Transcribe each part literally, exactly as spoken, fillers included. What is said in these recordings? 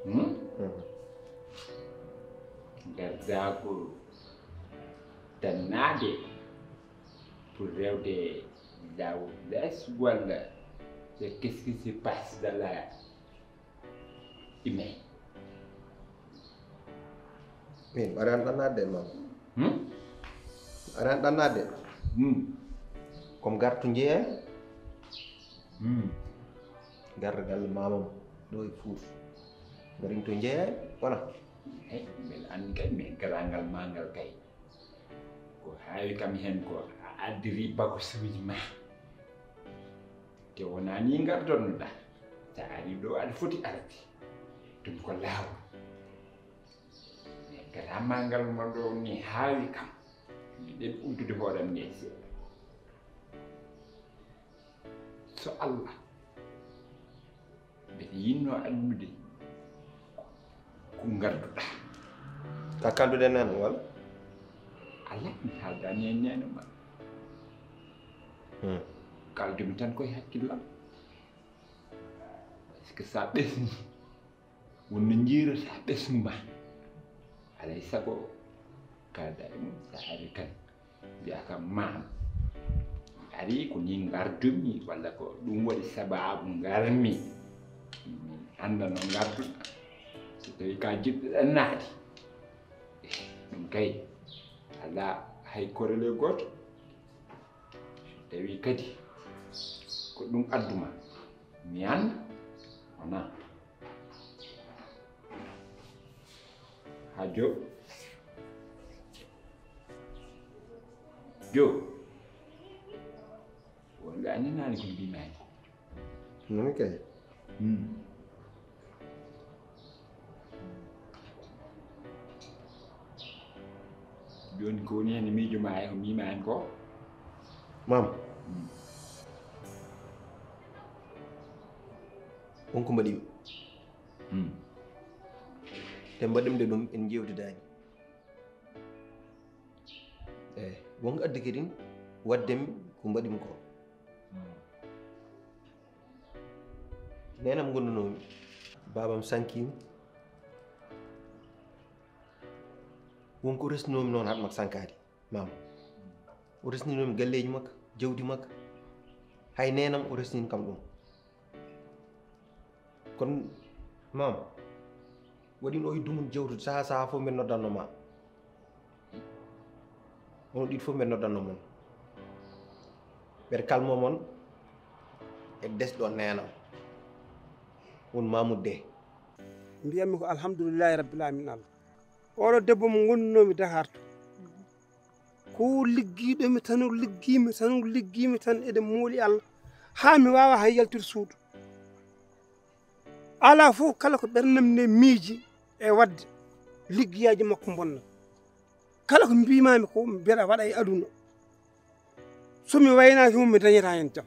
Hmm? Gardago dannaade pour rewde laawol les walla, qu'est-ce qui se passe dans la email? Min mbaɗan ɗannaade ma. Hmm? Aɗan ɗannaade. Hmm. Comme gartu njeeya. Hmm. Garda galle mamam ɗo e Fuuta. Garin to njeeya wala. Hey, mbeɗa anndi kay, mais garaangal maa ngal kay, ko haawi kam heen ko a addiri bakosuuji ma. Te wonaa nii ngardonno-ɗaa. So a arii ɗo aɗa foti arde. Ɗum ko laawol. Mais garaangal maa ngal mo ɗo nii haawi kam. Miɗen uddude hoore am nde seeɗa. So Allah. Mbeɗa yiɗnoo anndude ko ngarduɗaa. Ka kalduɗen nano wala? Alaa, mi haaldaani e neene ma. Hmm. Kaaldumi tan koye hakkillam. Parce que so a ɓesnii, wonno njiirata ɓesngu ma. Alay sago kaalda e mum, so a arii tan mbiyaa kam maam. Mi arii ko nii ngardumi, walla ko ɗum waɗi sabaabu ngarmi. Mi annda no ngarduɗaa. So tawii ka jiɗɗo ɗannaade, eh, ɗum kay alaa hay korole gooto. So tawii kadi ko ɗum addu ma, mi annda wonaa. Haa Jo. Jo. Wonɓe a nanaani ko mbiimaani. Nani kay. Hmm. Jooni ko woni heen e miijo ma e ko mbiimaani ko? Maam. Hmm. Won ko mbaɗimi. Hmm. Te mbaɗimde ɗum en njeewtidaani. Eyi, won ko addi kadi waɗdemi ko mbaɗimi ko. Neenam ngonnunoomi, baabam sankiima. Won ko resnoomi noon haɗ makko sankaade, maam. O resninoomi galleeji makko, jawdi makko. Hay neenam o resnii kam ɗum. Kono, maam, waɗi no o yiddu mum jewtude sahaa sahaa fof mbeɗa noddanno ma. Onon ɗiɗi fof mbeɗa noddanno mon. Mbeɗa kalmo mon e desɗo neenam. Won Mamoudou Dé. Mbiyatmi ko alhamdulillahi rabbil alamin Allah. Oɗo debbo mo ngonnunoomi Dakar to. Ko liggiiɗo mi tan, o liggii mi tan, o liggii mi tan, eɗen mooli Allah. Haa mi waawa hay yaltude suudu. Alaa fof, kala ko ɓernam ne miiji e waɗde, liggeyaaji makko mbonna. Kala ko mbiimaami ko mbeɗa waɗa e aduna. So mi waynaaki mo, mi dañataa heen jam.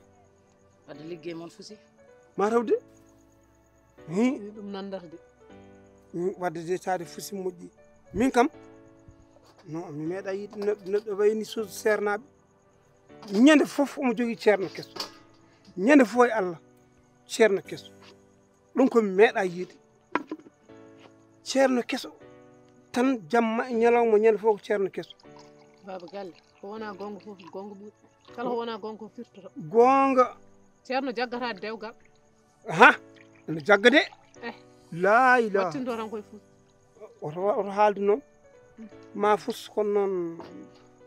Wadde liggey mon fusi. Mataw de. Hi. Ɗum nanndata de. Hmm, wadde de taade fusi moƴƴi. Min kam, no, mi meeɗa yiide neɗɗo, neɗɗo wayni so seernaaɓe. Ñande fof omo jogii ceerno keso. Ñande fof e Allah, ceerno keso. Ɗum ko mi meeɗa yiide. Ceerno keso. Tan jamma e ñalawma ñande fof ko ceerno keso. Baaba Galle, ko wonaa goonga fof, goonga ɓuri. Kala ko wonaa goonga ko firtoto. Goonga. Ceerno jaggata dewgal. Ha, ene jagga de. Eh. Laa ilaa. Wattindo tan koye fof. Oto, oto haaldu noon. Ma fus kono noon,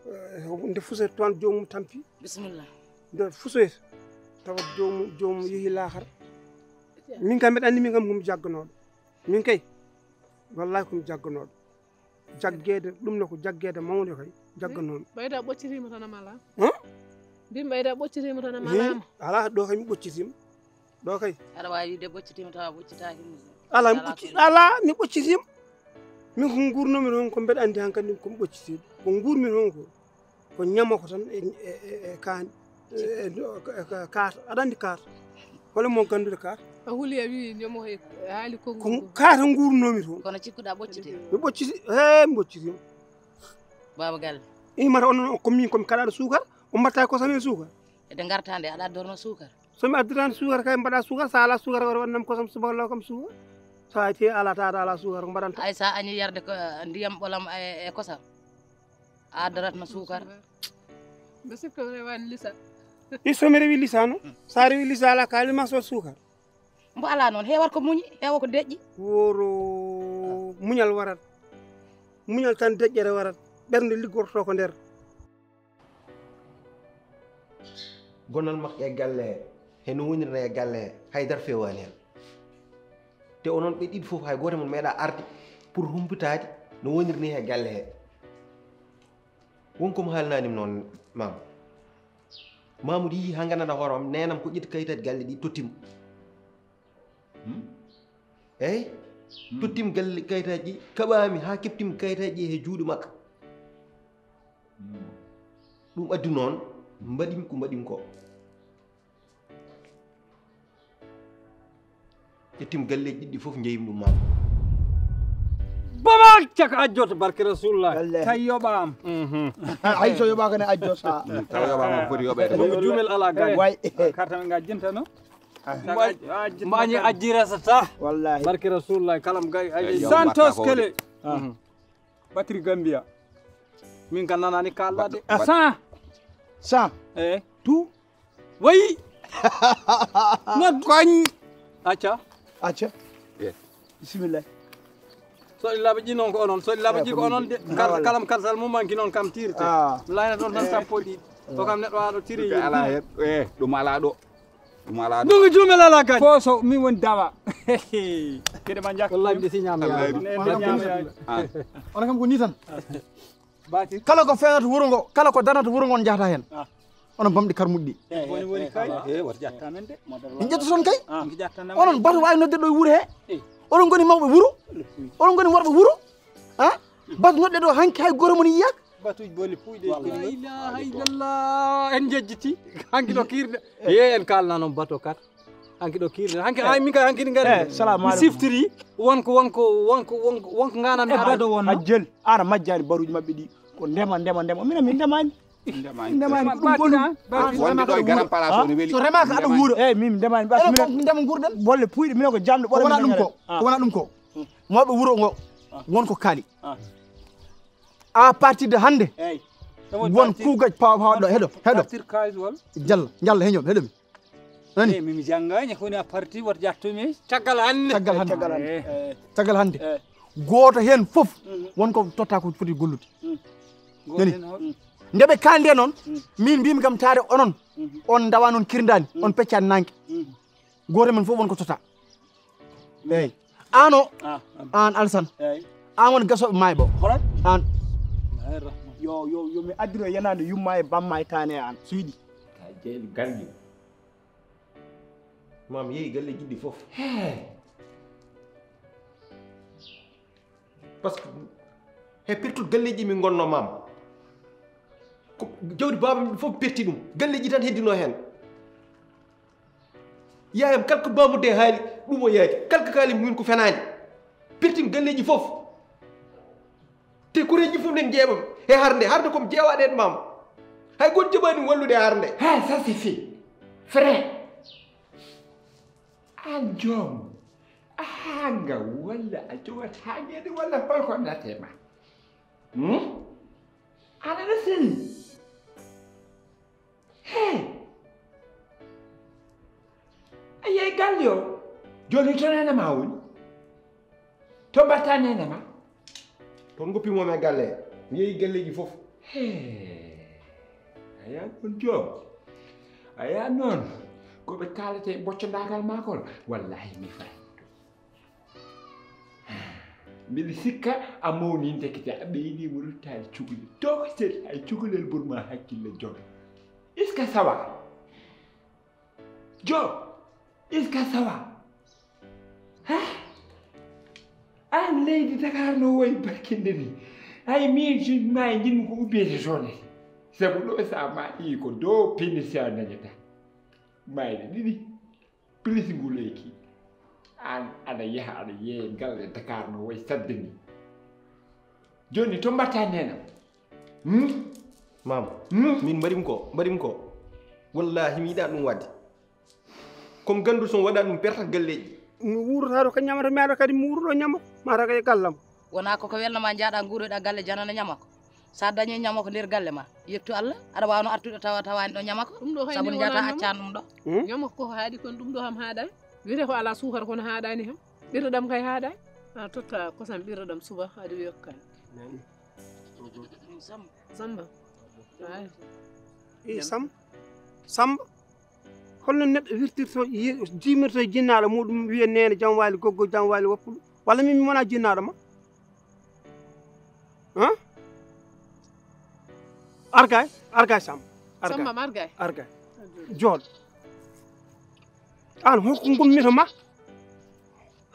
eh, nde fusoyta toon joomum tampi. Bisimilla. Nde fusoyta tawa joomum, joomum yehi laakara. Min kam mbeɗa anndi min kam ko mi jagganooɗo. Min kay, wallahi ko mi jagganooɗo. Jaggeede, ɗum ne ko jaggeede mawnde kay, jagganoomi. Ɓayda ɓoccitiima tan am alaa. Hum? Mbin ɓayda ɓoccitiima tan am alaa. Alaa, ɗo kay mi ɓoccitiima. Ɗo kay. Aɗa waawi wiide ɓoccitiima tawa ɓoccitaaki. Alaa, mi ɓocci, alaa, mi ɓoccitiima. Min ko nguurnoomi toon, ko mbeɗa anndi hankadi ko mi ɓoccitiiɗo. Ko nguurmi toon ko, ko ñamoko tan e, e, e, e kaani. E, e, e, e, kaata. Aɗa anndi kaata. Hole mon ganndude kaata? A huli a wii ñamoko e haali konngol Ko ngol. Kaata nguurnoomi toon. Kono cikkuɗaa ɓoccitiima. Mi ɓocciti, he mi ɓoccitiima. Baaba Galle. Imata on ko min ko mi kaɗaaɗo suukar, on mbatta kosam e suukar. Eɗen ngarta nde aɗa dorno suukar. So mi addiraani suukar kay mbaɗa suukar, so alaa suukar wara waɗanam kosam subaka law kam suukar. So a itti ala taada ala suukar ko mbaɗanta? Ay, sa añi yarde ko, eh, ndiyam ɓolam e, e kosam, a addarat no suukar. Mbe sikko rewani lisa. Isso mi rewi lisano. Sa rewi lisa ala kaali ma so suukar. Mbo ala noon, heewat ko muñi, heewa ko deƴƴi. Woro muñal warat. Muñal tan deƴƴere warat. Ɓernde liggorto ko nder. Gonal makko e galle he, he no wonirna e galle he, haydara feewaani heen. Te onon ɓe ɗiɗi fof, hay gooto e mon meeɗaa arde pour humpitaade no wonirni he galle he. Won ko mo haalnaani mi noon, Maam. Mamoudou yii haa nganndanɗaa hoore am, neenam ko ƴetti kayitaaji galle ɗi, tottim. Hmm? Eey. Hmm. Tottim galle kayitaaji ɗi, kaɓaami haa keɓtim kayitaaji ɗi he juuɗe makko. Hmm. Ɗum addi noon, mbaɗimi ko mbaɗimi ko. Ƴettim galleeji ɗiɗi fof, njeyim ɗum Mamoudou. Bama caka ajjoto barke Rasulullah. Wallahi. Tawi yoɓaam. Mhm. Hay so yoɓaaka ne ajjo sa. Mm, taw yoɓaama ko foti yoɓeede. Ɗum jumel ala gañ. Way. Karta men ga jintano. Ah. Mbañi ajji resata. Wallahi. Barke Rasulullah, kalam gay. Ay, yow Santos mbatta ko kele. Ah. Mhm. Batterie Gambia. Min kan nanaani kaalɗa de. Ah, sa. Sa. Eh. Tu. Wayi. Noddu. Koñ. Acca. Acca. Eh. Bismillah. So ɗi laɓa ƴi noon ko onon, so ɗi laɓa ƴi ko onon de. Eh, ko min. Kal-, kalam kalsal mum manki noon kam tirte. Ah. Layna toon tan sappo ɗiɗi. Ko kam neɗɗo aɗo tiri. Ɗum ala he, eh, ɗum ala ɗo. Ɗum ala ɗo. Ɗum ko jumel ala gañ. Fo so min woni dawa. Kede ma njakki. Wallahi mbiɗa si ñaama yaama. Wallahi. Ne, ne ñaama yaama. Ah. Onon kam ko ni tan. Batir. Kala ko feeñata wuro ngo, kala ko darnata wuro ngo, on njahata heen. Ah. Onon bamɗi karmuɗi ɗi. Eh, woni, woni kay. Eh, wata jatta men de. Min ƴetta toon kay. Ah. Min jatta men. Onon bato waawi nodde ɗo e wuro he. Eh. Onon ngoni mawɓe wuro. Onon ngoni worɓe wuro. Ah? Bato nodde ɗo hanki hay gooto mon yiyaaka. Batuuji boli puuyɗe. Wallahi. La ilaha illallah. En njejjiti. Hanki ɗo kiirɗe. Eh. Ye en kaalna noon bato kat. Hanki ɗo kiirɗe. Hanki, eh, ay, min kay hanki ɗi ngari. Eh, salamu aleykum. Mi siftiri. Wonko, wonko, wonko, wonko, wonko ngananmi. Eh, bato wonno. A jel. Ara majjani baruuji maɓɓe ɗi. Ko ndema, ndema, ndema. Minen min ndemani. Ndemani. Ndemani ko ɗum boni. Wonde ɗo e garam palace o ne weli. So remaaka aɗa huura. Eyi, min ndemani. Ɓas minen ko ndema nguurɗen. Bolle puuyɗe, minen ko jamɗe ɓore. Ko wona ɗum ko. Ah. Ko wona ɗum ko. Mawɓe wuro ngo. Ah. Won ko kaali. Ah. À partir de hannde. Eyi. Won kuugal pawa pawa ɗo. Heɗo, heɗo. Partir kaalis won. Jalla, jalla he ñoom, heɗo mi. Nani? Eh, min mi janngaani, ko woni a parti, woto jattu mi. Caggal hannde. Caggal hannde. Caggal hannde. Eh. Caggal hannde. Eh. Gooto heen fof, mhm, won ko totta ko foti gollude. Mm. Nani? Gooto heen hoto. Mm. Nde ɓe kaalde noon, mm, min mbimi kam taade onon, mhm, on ndawa noon kirdaani, mm, on peccaani nanke. Mm. Gooto men fof won ko totta. Mm. Eeyi. Aan o, ah, ah, aan Alsan. Eeyi. Aan woni gasooɓe maayɓe o. Horat? Aan. Yo, yo, yo mi addiro yenaande yumma e bamma e taane e aan. Suyɗi. Ka jeeli galli. Maam yehi galleeji ɗi fof. Hee. Parce que he pertude galleeji min ngonno maam. Ko jawdi baaba min fof perti ɗum. Galleeji tan heddino heen. Yaayam kala ko Bamudde haali, ɗum o yaadi. Kala ko kaali min ko fenaani. Pertim galleeji fof. Te koreeji fof nen jeeɓam. He harnde, harnde kom jeewaɗen maam. Hay goto jaɓaani wallude harnde. Ha, ça c'est fait. Frère. An joom. A hanga walla a jogat hangeede walla holko nate ma. Hmm? Aɗa na seni. He. A yehi galle o. Jooni to nene ma woni. To mbatta nene ma. Toon ngoppi mo e galle. Mi yehi galleeji fof. He. A yaa ɗon joom. A yaa noon. Ko ɓe kaalata e bocco ndagal makol. Wallahi mi fay. Mbiɗa sikka a mawni ndekete a ɓeydi mo ruttaade cukalel. Tokosel hay cukalel burma hakkille joom. Est-ce que ça va? Joom, est-ce que ça va? Ha? An leydi Dakar no woyi barkinde ni. Ay min jumma e jinmi ko ubbiyete toon. Sabu ɗo sa ma ɗi ko do penisia dañata. Mayde ɗiɗi. Plus nguleeki. An aɗa yaha aɗa yeeya galle Dakar no wayi sadde ni. Jooni to mbatta nena. Hmm? Maam, hmm? Min mbaɗim ko, mbaɗim ko. Wallahi mi yiɗa ɗum wadde. Comme gandu son waɗa ɗum perta galleeji. Mi wuurata ɗo ka ñamata, mi ara kadi mi wuuro ɗo ñama ko, mata kay e galle am. Wona koko welna ma, njaaɗa nguuroyɗa galle janana ñama ko. Sa dañi ñama ko nder galle ma, yettu Allah, aɗa wawno artude tawa tawani ɗo ñama ko. Ɗum ɗo hay sabu nde njata accan ɗum ɗo. Hmm? Ñama ko haaɗi kon, ɗum ɗo ham haaɗani. Wiyete ko ala suukar kono haaɗani ham. Ɓirɗo ɗam kay haaɗani. A totta kosam ɓirɗo ɗam suba, aɗa wiya ko kay. Samba. Samba. Ay. E Samba. Samba. Holno neɗɗo wirtirto, yi- jiimirto e jinnaaɗo muɗum, wiya neene jam waali, goggo jam waali, woppuɗo? Walla min mi wona jinnaaɗo ma? Hã? Argay, argay Samba. Argay. Samba, argay. Argay. Jooɗo. Aan, holko ngummiɗo ma?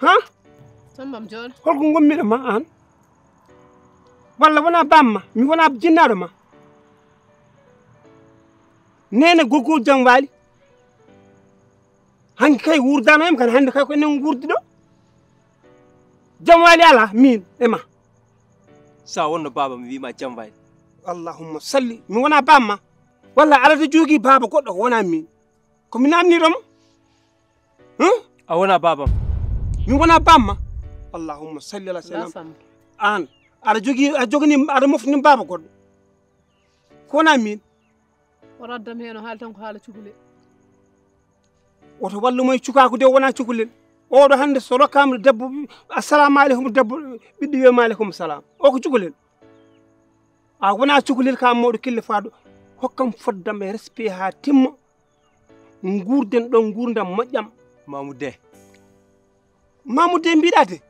Hã? Samba, mi jooɗo. Holko ngummiɗo ma aan? Walla wona bamma, mi wona jinnaaɗo ma? Neene goggo jam waali. Hanki kay wurdano em kan, hannde kay ko enen ngurdi ɗo. Jam waali ala min e ma. Sa wonno baba mi wima jam waali. Allahumma salli, mi wona bamma. Walla aɗa jogi baba goɗɗo ko wona min. Ko mi namniɗo ma? Hum? A wona babam. Mi wona bamma. Allahumma salli ala sayyidina. An aɗa jogi, a jogani, aɗa mofni baba goɗɗo. Ko wona min. Waraddam heno haali tan ko haala cukalel. Woto wallu moye cukaaku de wona cukalel. Oɗo hannde so rokkaama debbo, assalamu aleykum debbo, ɓiɗɗo wiyama aleykum salam. O ko cukalel. A wona cukalel ka mawɗo kille faaɗo. Hokkam foddam e respect ha timma. Nguurden ɗon nguurdam moƴƴam. Mamude. Mamude mbiɗa de.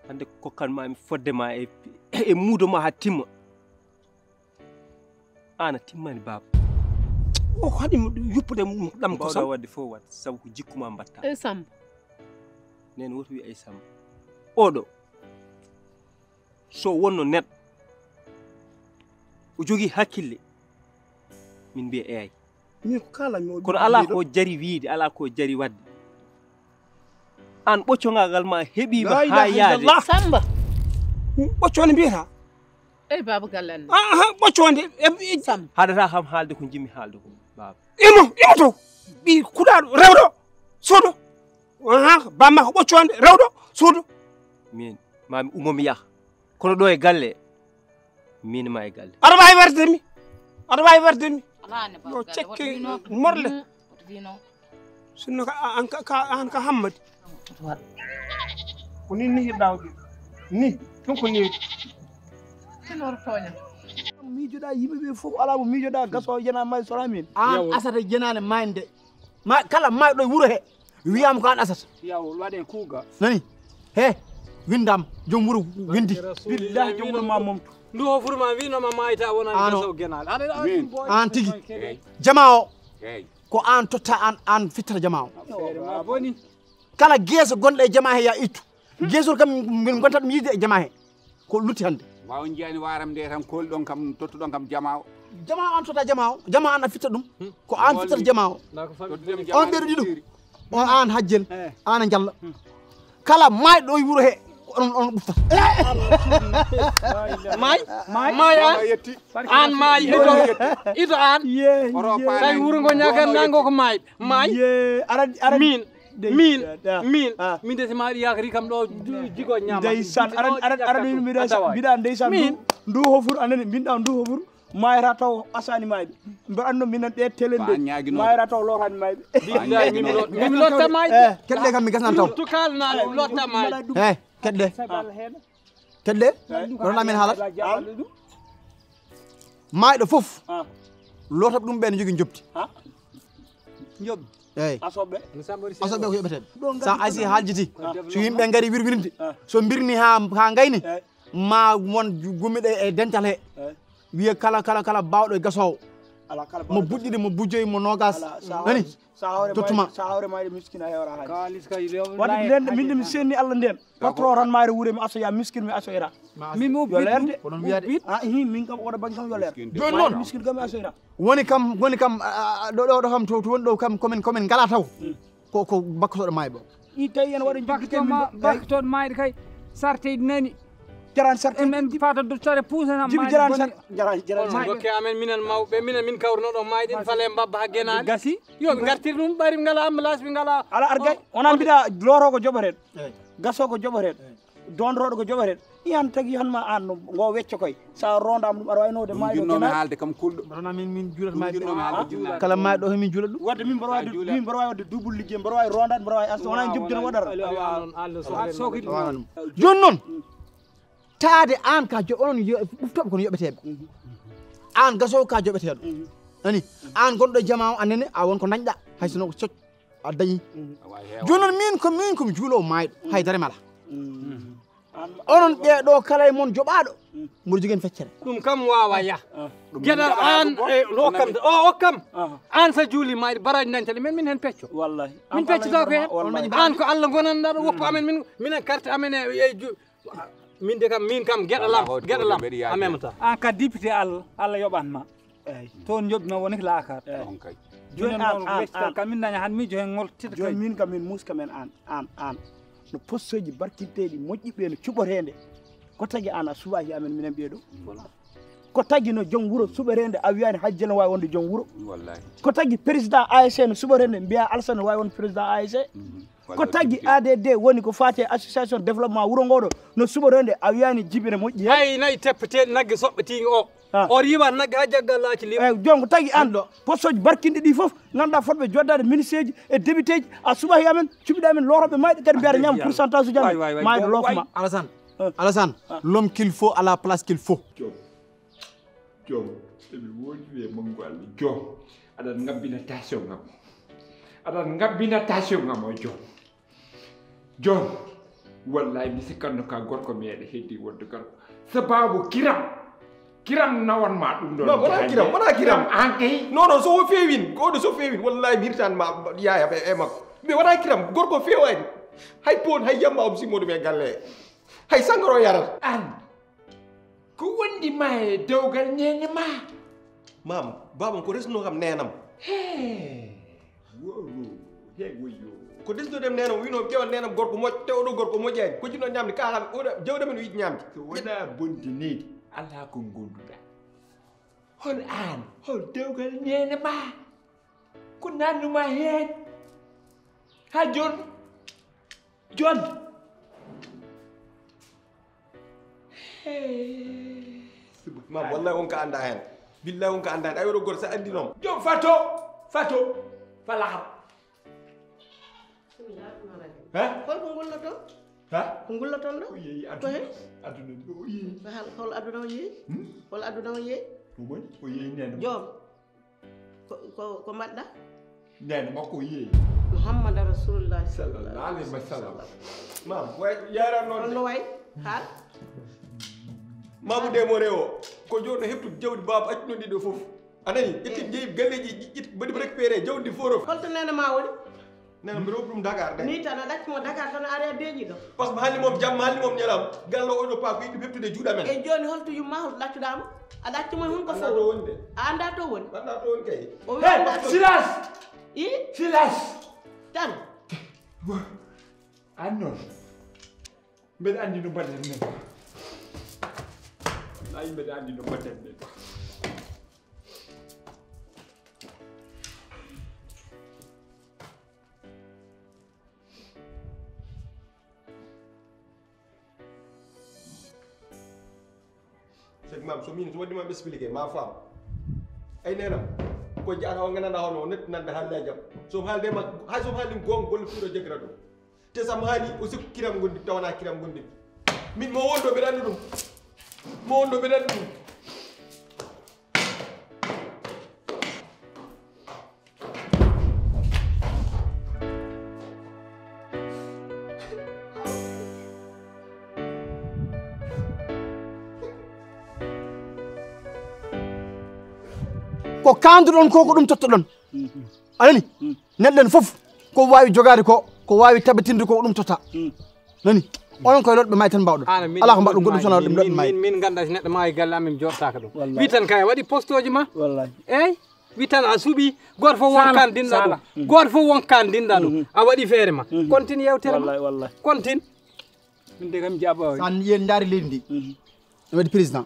Hannde kokkanmami fodde ma e, e muudo ma ha timma. An a timmani baba. O haɗi yuppude ɗam ko mbawɗa sam. Wadde fof wat sabu ko jikkuma mbatta. E Samba. Nen woto wi ay Samba. Oɗo so wonno neɗɗo o jogii hakkille min mbiya eyay. Min ko kalanmi o kono ala ko jari wiide, ala ko jari wadde. An ɓoccogagal ma heɓima ha yaade. Samba. Ɓocco ne mbiyata. Ey baba gallan. Aha, ɓocco nde. Samba. Haɗata kam haalde ko jimmi haalde ko baba. Imo, imo to. Ɓi kuɗaɗo rewɗo sodo. Aha, bamma ko ɓocco nde rewɗo sodo. Min mami umo mi yaha. Kono ɗo e galle min ma e galle. Aɗa wawi warde mi. Aɗa wawi warde mi. Yo cekke morle. Sinno ka an ka, ka an ka hammadi. Ko ni ni hirɗa o ni. Ɗum ko ni. Tenor toña. Miijoɗa yimɓe ɓe fof ala mo miijoɗa gaso yana may sora min. An asata yenane mayde. Ma kala mayɗo e wuro he wiyama ko an asata. Yaw waɗen kuuga. Nani? He windam joom wuro windi. Billahi joom wuro ma momto. Ndu hofuru ma winoma mayta wona gaso genal. An tigi jama o. Ko an totta an an fittata jama o. Kala geeso gonɗo e jama he ya ittu. Geesol kam min gonta ɗum yide e jama he. Ko lutti hannde. Ma on jiyani waram nde tan kolɗon kam tottuɗon kam jama o. Jama o an tota jama o. Jama an a fitta ɗum. Ko an fittata jama o. On ɓeɗo ɗiɗo. O an hajjel. An a jalla. Kala mayɗo e wuro he on on ɓuttata. May may an an may ito ito an. Tawi wuro ngo ñagan nango ko may may. Min min min min de si maɗi yakri kam ɗo jigo ñama. Ndeysan ara ara ara ɗum mbiɗa mbiɗa ndeysan min ndu hofur anani mbinɗa ndu hofur. Mayra taw asani mayɓe mbeɗa anno minen ɗe telen de. Mayra taw lotani mayɓe. Billahi min lot min lotta mayɓe. Kedde kam mi gasnan taw. Surtout kalna lotta mayɓe. He kedde. Kedde. Wona min halat. Mayɗo fof lotab ɗum ɓen jogi jobdi. Job. Eyyi. Asoɓe. Asoɓe ko yoɓeten. Sa asi haljiti so yimɓe ngari wirwirde so mbirni ha ha gayni ma won gummiɗo e dental he. Wiya kala kala kala bawɗo e gasowo mo buɗɗiɗi mo bujjoyi mo nogas nani. Tottuma. Waɗi nden min ɗum senni Allah nden. Patron tan maari wure mi asoya miskin mi asoyra. Min mi ubbit ɗum. Ubbit. Ah hi min kam oɗo banggue kam yo leer. Joni noon miskin kam mi asoyra. Woni kam woni kam ɗo ɗo kam to woni ɗo kam komin komin ngala taw. Ko ko bakkotoɗo maayɓo. I tawi en waɗa jiggitel min. Bakkotoɗo maayɗo kay sarteydi nani. Jarani sarte. Emin fata duttore puusen am. Jibi jarani sarte. Jarani jarani. Gokke amen minen mawɓe minen min kawruno ɗo mayɗin fale mbabba ha genaani. Gasi. Yo ɓe ngartir ɗum ɓari ɓe ngala ambulance ɓe ngala. Ala argay. Onan mbiɗa loro ko joɓoreɗo. Gaso ko joɓoreɗo. Donroɗo ko joɓoreɗo. Iyan tagi han ma an ngo wecco koy. Sa ronda am ɗum aɗa wawi nowde maayo. Ɗum haalde kam kulɗo. Kono min min juulat ma. Kala maayo ɗo min juulat ɗum. Wadde min mboɗo wawi min mboɗo wawi wadde double ligge mboɗo wawi rondade mboɗo wawi asta wona jubde no waɗata. Joni noon taade an ka joɓ onon ɓuftoɓe kono yoɓeteɓe. An gasowo ka joɓeteɗo. Ani an gonɗo e jama o anene a won ko dañɗa hay sono ko coc a dañi. Joni noon min ko min komi juulowo mayɗo hay dare mala. Onon ɓeɗo kala e mon joɓaɗo mboɗo jogui hen feccere. Ɗum kam wawa yah. Geɗal an e okkam o okkam. An sa juuli mayɗo baraji dañtali men min hen pecco. Wallahi. Min peccita ko hen. An ko Allah gonanɗaɗo woppa amen min minen carte amen e min de kam min kam geɗalam geɗalam a memata. An ka député Allah Allah yoɓan ma. Toon joɓi ma woni ko laakar. Joni an an an kam min daña han miijo hen ngol tita. Joni min kam min muska men an an an no postoji barkinteɗi moƴƴi ɓe no cuɓorede. Ko tagi an a suɓaki amen minen ɓeɗo. Ko tagi no joom wuuro suɓorede a wiyani hajjel no wawi wonde joom wuuro. Ko tagi président A S C no suɓorede mbiya Alsane no wawi wonde président A S C. Ko tagi A D D woni ko fati e association développement wuuro ngoɗo no suɓorede a wiyani jibine moƴƴi. Hay nayi teppeteɗi nagge soɓɓe tigi o. O riiwa nagge ha jaggal laaci liw. Eyyi donc tagi an ɗo poste uji barkinɗi ɗi foof ganduɗa fotɓe joddade ministre ji e député ji a suɓaki amen cuɓiɗa amen lootoɓe mayɗe kadi mbiyata ñaama pourcentage uji amen mayɗo lootoma. Alassane Alassane l'homme qu'il faut à la place qu'il faut. Joom joom eɓe woodi ɓe mangu Allah joom aɗa ngabbina tension ngam aɗa ngabbina tension ngam o joom. Joom, wallahi mi sikkanno ka gorko meɗe heddi wonde garko. Sababu kiram. Kiram nawan ma ɗum ɗon. Non, wona kiram, wona kiram. An kay. Non, non, so o fewin, ko ɗo so fewin, wallahi mi hirtan ma yaya ɓe e makko. Mais wona kiram, gorko fewani. Hay pon, hay yamma om simmo ɗum e galle. Hay sangaro yarat. An. Ko wondi ma e dewgal nene ma. Mam, babam ko resno kam nenam. He. Wowo, he woyo. Ko desnodem nenam wino ƴewan nenam gorko moƴƴo te oɗo gorko moƴƴani ko jinno ñamde ka han oɗo jawde men wiɗi ñamde. So wona bonde neydi ala ko gonduɗa. Hol an hol dewgal nene ma ko nannuma hen ha jon jon. Mam wallahi wonka anda hen. Billahi wonka anda hen ay oɗo gorko sa andi noon. Jom fato fato falaham. Bismillah rahman rahim. Ha? Hol ko ngulloton? Ha? Ko ngulloton ɗo? Ko yeeyi aduna. Aduna ɗo yeeyi. Hol aduna o yeeyi? Hol aduna o yeeyi? Ko woni o yeeyi neno. Jom. Ko ko ko mbaɗɗa? Nene makko yeeyi. Muhammad rasulullah sallallahu alaihi wasallam. Ma way yara non. Holno way? Hal. Mamu de mo rewo. Ko jono heptu jawdi baba accuno ɗiɗo fof. A nani ƴetti jeeyi galleji ƴetti mbaɗi récupéré jawdi fof. Holto nene ma woni? Nana mbiɗo ɗum Dakar de. Ni tan a ɗacci mo Dakar tan a ari a deeƴi ɗo. Parce que mi haalni mom jamma haalni mom ñalam. Gallo oɗo pa ko yiɗi ɓeftude juuɗa men. E joni holto yumma holto ɗaccuɗa mo? A ɗacci mo hun ko fof. Anda to woni de. A anda to woni. Anda to woni kay. O wi anda to. Silence. I? Silence. Tan. An non. Mbeɗa andi no mbaɗen men. Ay mbeɗa andi no mbaɗen men. Sek mam so min so waɗi mam expliqué ma fam ay nenam ko jaata o gandanɗa hono o nettinande haalde jam somi haalde ma hay somi haalde goonga golle puuɗo jagira ɗum te sam haali o sikku kiram gondi tawana kiram gondi min mo wonɗo mbeɗa anndi ɗum mo wonɗo mbeɗa anndi ɗum. Ko kanduɗon ko ko ɗum tottoɗon. Anani neɗɗo en fof ko wawi jogade ko ko wawi tabitinde ko ko ɗum totta. Nani onon koye lotɓe may tan mbawɗon ala ko mbaɗɗon goɗɗum sona ɗum lotɓe may. Min ganda si neɗɗo maayi galle amin mi joɗtaka ɗum wi tan kay a waɗi postoji ma. Eyyi. Wi tan a suuɓi goto fof wonkan dinɗa ɗum goto fof wonkan dinɗa ɗum a waɗi feere ma. Continue yewtere ma. Continue. Min de kam jaɓa. Sa yen ndaari leydi ndi. Ene waɗi président,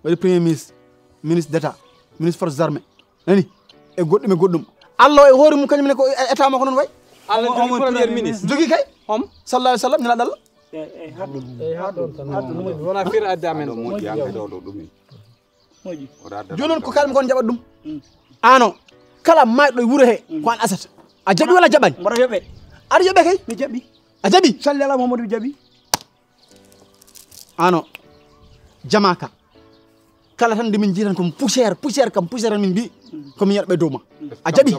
waɗi premier ministre, ministre d'état, ministre forces armées, nani, e goɗɗum e goɗɗum. Allah o e hoore mum kañum ne ko état makko noon wayi. Allah jogi premier ministre. Jogi kay. Hom? Sallallahu alaihi wasallam, nela dalla. E e haɗum. E haɗum tan. Haɗum wona fir adda men. Joni noon ko kalmi kon jaɓat ɗum. Ano, kala mayɗo e wuro he ko an asata. A jaɓi walla jaɓani? Mboɗo yoɓe. Aɗa yoɓe kay? Mi jaɓi. A jaɓi? Salli ala Muhammadu, mi jaɓi. Ano, jamaka. Kala tan nde min jiitan ko poussière, poussière kam poussière min mbi ko min yaɗɓe dow ma. A jaɓi?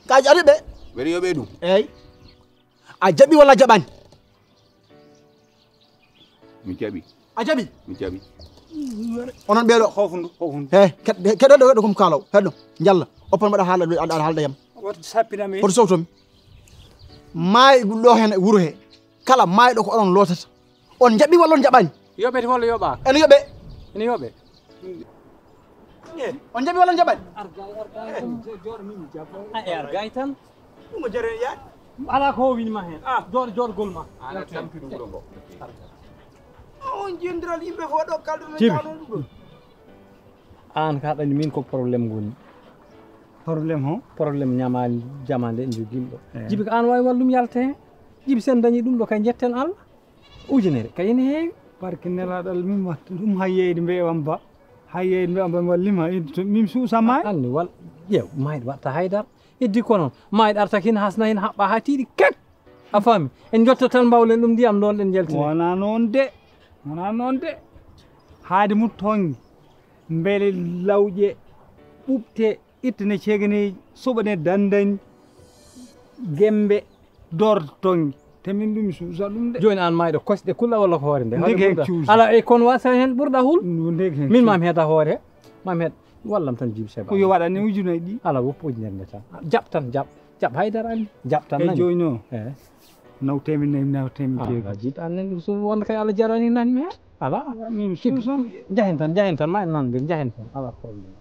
Ka a jaɓi ɓe? Mbeɗa yoɓe ɗum. Eyyi. A jaɓi walla jaɓani? Mi jaɓi. A jaɓi? Mi jaɓi. Onon ɓeeɗo. Hofundu, hofundu. He, keɗɗo ɗo, keɗɗo kom kaalaw. Heɗɗo, njalla. Oppan mbaɗa haalda ɗo, aɗa haalda yam. Wata sappina mi. Hoto sowtomi. Maayi ɗo hen wuro he. Kala maayɗo ko onon lootata. On jaɓi walla on jaɓani? Yoɓete walla yoɓa? Ene yoɓe. Ene yoɓe. On jaɓi walla on jaɓani? Ar gay, ar gay, ɗum jo-, jooɗo min mi jaɓa. A, e ar gay tan. Ɗum ko jare yaade. Ala ko wini ma hen. Ah. Jooɗo, jooɗogol ma. Ala tampi ɗum wuro ngo. On jinndiral yimɓe fof ɗo kalɗo no Jibi. Jaalon ɗum ɗo. An ka ɗani min ko problème ngoni. Problème ho? Problème ñamaali jamaande en jogiiɗo. Eh. Jibi ko an waawi wallum yalta hen. Jibi sen dañi ɗum ɗo kay jetten Allah. Ujunere kay ene heewi. Barke nelaaɗo Allah min watta ɗum hay yeyde mbeewam ba. Hay yeyde mbeewam ba mi wallima. Min suusa maay. Anni wal ƴeew maayɗo watta haydara. Heddi ko noon maayɗo arta kina hasna hen haɓɓa haa tiiɗi kek. A faami? En jotto tan mbawlen ɗum ndiyam ɗon ɗen jaltine. Wona noon de. Wona noon de. Haade mum toŋŋe. Mbele lawƴe ɓuɓte ittane ceeganeeji soɓane dandani gembe dorto toŋŋe. Te min ɗum mi suusa ɗum de. Jooni an maayɗo kosɗe kulla walla ko hoore nde? Ndeke hen cuusa. Ala e kon wasa hen ɓurɗa hul? Ndeke hen min cuusa. Mam heeta hoore. Mam heet wallam tan jibi seba. Ko yo waɗane ujunaaji ɗi. Ala woppu ujunere nde tan. Jaɓ tan jaɓ. Jaɓ haydara anni. Jaɓ tan nani. Jooni o. Eh. Naw temen nayi, naw temen jeego. Jiɗ an nani ɗum so wonde kay Allah jarani nani mi heen. Ala. Min suusa. Jahen tan, jahen tan, ma en nan mbir jahen tan. Ala problème.